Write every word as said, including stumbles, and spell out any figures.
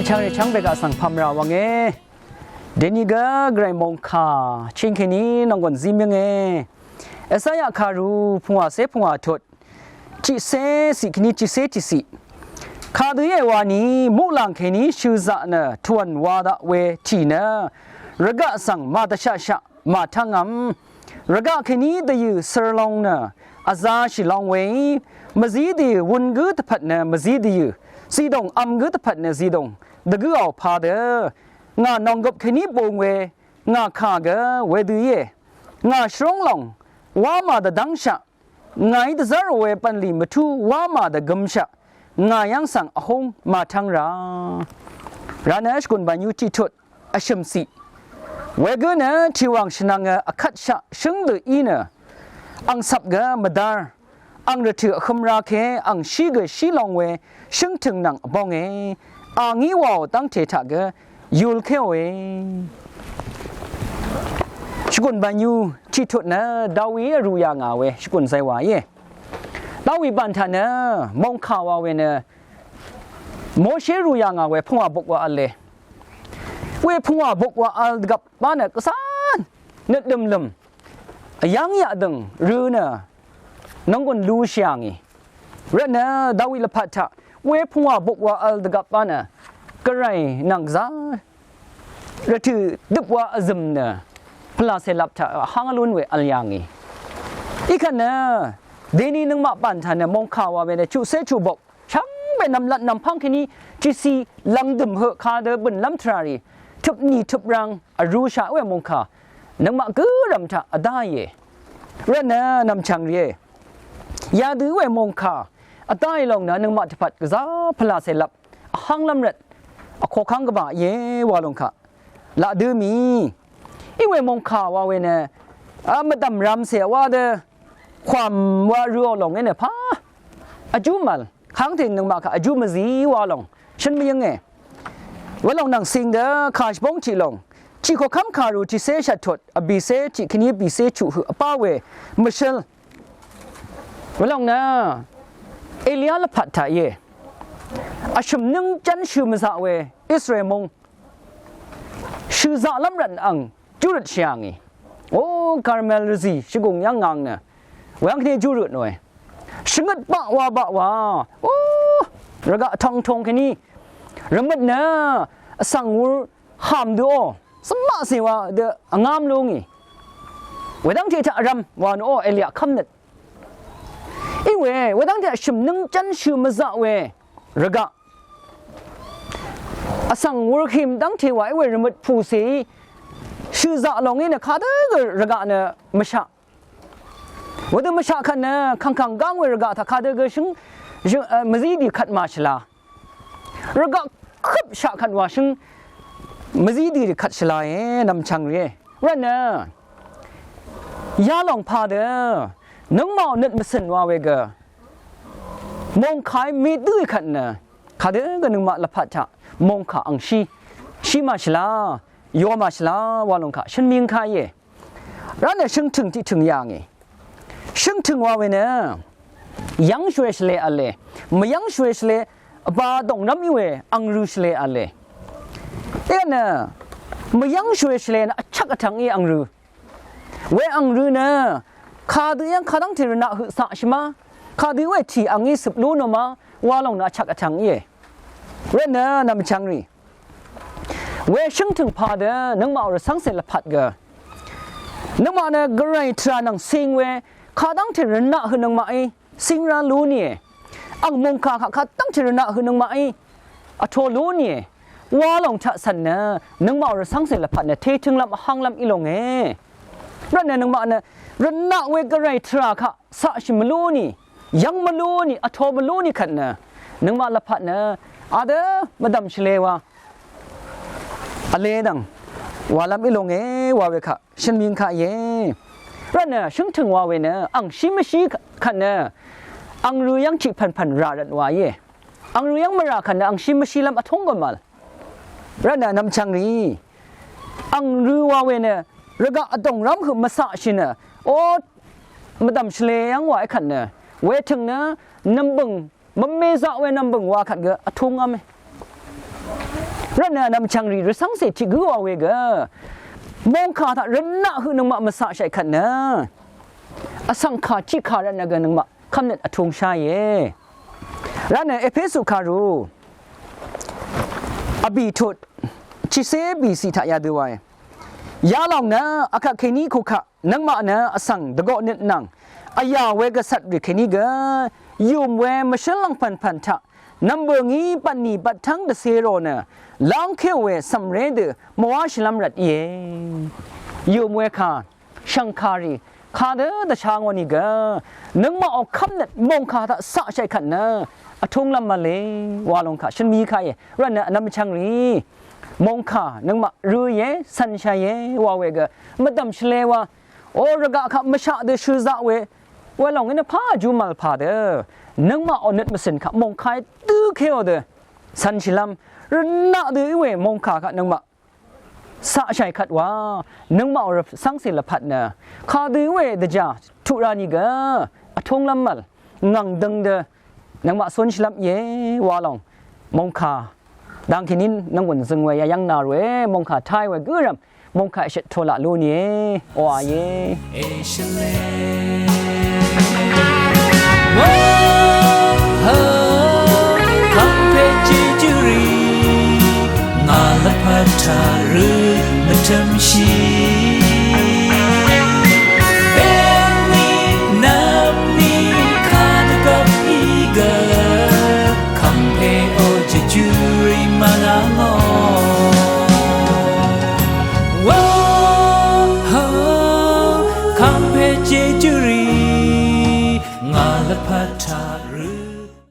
Chang rì chang bègaq svng pamra wvnge. Deni gø gvray mongkà chingkeni nongon zimyønge. Esaya karu pungwase pungwa tut. Tiqse siq keni tiqse tiqsiq. Kadø ye wani muqlàng keni shøzaq nø tuan wa daq we tì nø. Rvgaq svng màdvshaqshaq màtv́ngvm. Rvgaq kèní dvyø̀ sør long nø vzashì long we, mvzí dvyø̀ wun gǿ dvpvt nø mvzí dvyø̀, zidòng vm gǿ dvpvt nø zidòng dvgǿò padø, ngà nònggøp kèní bung we, ngà kà gø wedø íe. Ngà shvrúng lòng wámà dvdv́ngshaq, ngàí dvzv́rò we bv̀nlì mvtú wámà dvgømshaq, ngà yv́ng svng vhúng màtv́ng rà. Ranø shvgùn bànyú tiqtut vshø̀mciq. Wegǿ nø tìwàng shvnvngø vkvtshaq shǿng dø í nø, ang cvp gø mvdv́r, ang rvtø̀ vhøm ra ke, ang shí gø shí long we, shǿngtø̀ng nvng vbónge, a ngí wàò dv́ngte taq gø yulkéòe. Shvgùn bànyú tiqtut nø Dawi vrū yà ngà we shvgùn zaywà íe. Dawi bàn taq nø mòngkà wa we nø Moshe rū yà ngà we pungwà buk wa v̄le. We pungwà buk wa v̄l dvgvp bá nø gvzán nøt lø̀mlø̀m vyv́ng yaq dø̀ng rø̄ nø nònggùn lúshì yà ngì. Rvtnø Dawi lvpat taq we pungwà buk wa v̄l dvgvp bá nø gvray nvng gvzá rvtø̀ døp wa vzø̀m nø pvlacè lap taq vháng vlún we v̄l yà ngì. Ikvt nø deni nøngmaq bàn taq nø mòngkà wa we nø chuqcé chuqbok shvngbe nv̀mlat nv̀mpv́ng kèní tiqciq lv̀ngdø̀m høq kadø bø̀nlv́m tvrà rì tøpnì tøprang vrūshaq we mòngkà nøngmaq gǿrv̀m taq vdáìe. Rvtnø nv̀mchv̀ng rìe. Yadø we mòngkà vdáì lòng nø nøngmaq dvpvt gvzá pvlacè lap vhánglv́m rvt vkoqkv́ng gvbà íe wa lòng kaq laq dø̄ mì. Iwe mòngkà wa we nø a mvdv̀m ramcè wa dø hwàm wa rø̄ò lòng í nø pà vjú mv̀l kàngtø̀ng nøngmaq kaq vjú mvzí wa lòng shøn mvyǿnge. Wa lòng nvng cing dø kà shvbóng tiq lòng tiq koqkv́m kàru tiqcé shvttut vbìcé tiq kèní vbìcé chuq høq vbá we mvshǿl. Wa lòng nø Elia lvpat taq íe. Vshø̀m nǿng jv́n shø̀ mvzaq we Israel mung shø̀zaqlv́m rvt ang júrøtshì yà ngì. O Karmel rvzì shvgùng yv́ng ngang nø weyv́ng kèní júrøt nòe. Shvngøt baq wa baq wa o rvgaq tongtong kèní rvmøt nø vsvng wur hàm dø o zvmaqcè wa dø vngám lú ngì. Wedv́ngte taq vrv̄m wa nø o Elia kv́mnøt. Iwe wedv́ngte vshø̀m nǿng jv́n shø̀ mvzaq we rvgaq vsvng wurhim dv́ngte wa í we rvmøt pùcèí shø̀zaq lòng í nø kadø gø rvgaq nø mvshaq. Wedø mvshaq kvt nø kàngkàng gáng we rvgaq taq kadø gø shǿng mvzí dì kvt màshvla. Rvgaq køp shaq kvt wa shǿng mvzí dì rì kvt shvlae nv̀mchv̀ng rìe. Rvtnø yalòng padø nøngmaqò nøt mvcø̀n wa we gø mòngkàí mèdǿì kvt nø kadø gø nøngmaq lvpat taq mòngkà angshí shí màshvla yo màshvla wa lòng kaq shøn mvyǿng kà íe. Rvtnø shøngtø̀ng tiqtø̀ng yà ngì. Shøngtø̀ng wa we nø yv́ng shwe shvle v̄le. Mvyv́ng shwe shvle vba dòngrv́m í we ang rø̄ shvle v̄le. Iqvt nø mvyv́ng shwe shvle nø vchvk vtvng í ang rø̄. We ang rø̄ nø kadø yv́ng kadv́ngte rvnaq høq caqshì ma. Kadø we tì angí cøp lú nò ma wa lòng nø vchvk vtvng íe. Rvtnø nv̀mchv̀ng rì. We shǿngtø̀ng padø nøngmaq rvcv́ngcè lvpat gø nøngmaq nø gvray tvrà nvng cing we kadv́ngte rvnaq høq nøngmaqí cing rá lú nìe. Ang mòngkà kaq kadv́ngte rvnaq høq nøngmaqí vto lú nìe. Wa lòng taq cv̀n nø nøngmaq rvcv́ngcè lvpat nø tetø̄nglv́m vhánglv́m í longe. Rvtnø nøngmaq nø rvnaq we gvray tvrà kaq caqshì mvlú nì, yv́ng mvlú nì, vto mvlú nì kvt nø nøngmaq lvpat nø adø mvdv̀m shvle wa vle nvng walv́m í longe wa we kaq shøn mvyǿng kà íe. Rvtnø shǿngtø̀ng wa we nø angshí mvshí kvt nø ang rø̄ yv́ng tiq pv̀npv̀n rà rvt wa íe. Ang rø̄ yv́ng mvrà kvt nø angshí mvshílv́m vtúng gø mv̀l. Rvtnø nv̀mchv̀ng rì ang rø̄ wa we nø rvgaq vdòngrv́m høq mvcaqshì nø o mvdv̀m shvle yv́ng wa í kvt nø wetø̀ng nø nv̀mbø̀ng mvme zaq we nv̀mbø̀ng wa kvt gø vtúngv́me. Rvtnø vnvm chvngrì rvcv́ngcè tiq gǿ wa we gø mòngkà taq rvnaq høq nøngmaq mvcaqshaq kvt nø vsvng kà tiqkà rvtnø gø nøngmaq kvmnøt vtungshá íe. Rvtnø Epesu kàrú vbì tut tiqcé bìciq taq yadø wae. Yalòng nø akvt kèní kukaq nøngmaq nø vsvng dvgoqnøt nvng vyà we gvcvt rì kèní gø yùm we mvshǿl lvngpv̀npv̀n taq nv̀mbø̀ngí bvtnì bvttv́ng dvcē rò nø lángkéò we cv̀mré dø mvwáshìlv́m rvt íe. Yùm we kà shv̀ngkàrì kadø dvsha ngò nìgø nøngmaqò kv́mnøt mòngkà taq caqshaq kvt nø vtúnglv́m v̄le wa lòng kà shøn mì kà íe. Rvtnø vnvm chvngrì mòngkà nøngmaq rø̄ íe, cv̄nshà íe wa we gø mvdv̀m shvlē wa o rvgaq kaq mvshaq dø shø̄ zaq we wa lòng í nø pà júmv̀l pà dø nøngmaqò nøt mvcø̀n kaq mòngkà í dø̄ kéò dø cv̄nshìlv́m rvnaq dø í we mòngkà kaq nøngmaq caqshaq kvt wa nøngmaqò rvcv́ngcè lvpat nø kadø í we dvjà tuq ra nìgø vtúnglv́m mv̀l ngv̀ng døng dø nøngmaq cúnshìlv́m íe wa lòng mòngkà dang kèní nvnggùn zøng we yayv́ng nà ròe mòngkà táì we gǿrv̀m mòngkà èshøt tolaq lú nìe wa íe. Èshvlē. Whoa, ho, kàngpè jejúrì, ngà lvpat taq rø̄ mvtø̄mshì. Bèní nvmni kadvgvp í gø kàngpè ò jejúrì mvlá ngò. Whoa, ho, kàngpè jejúrì, ngà lvpat taq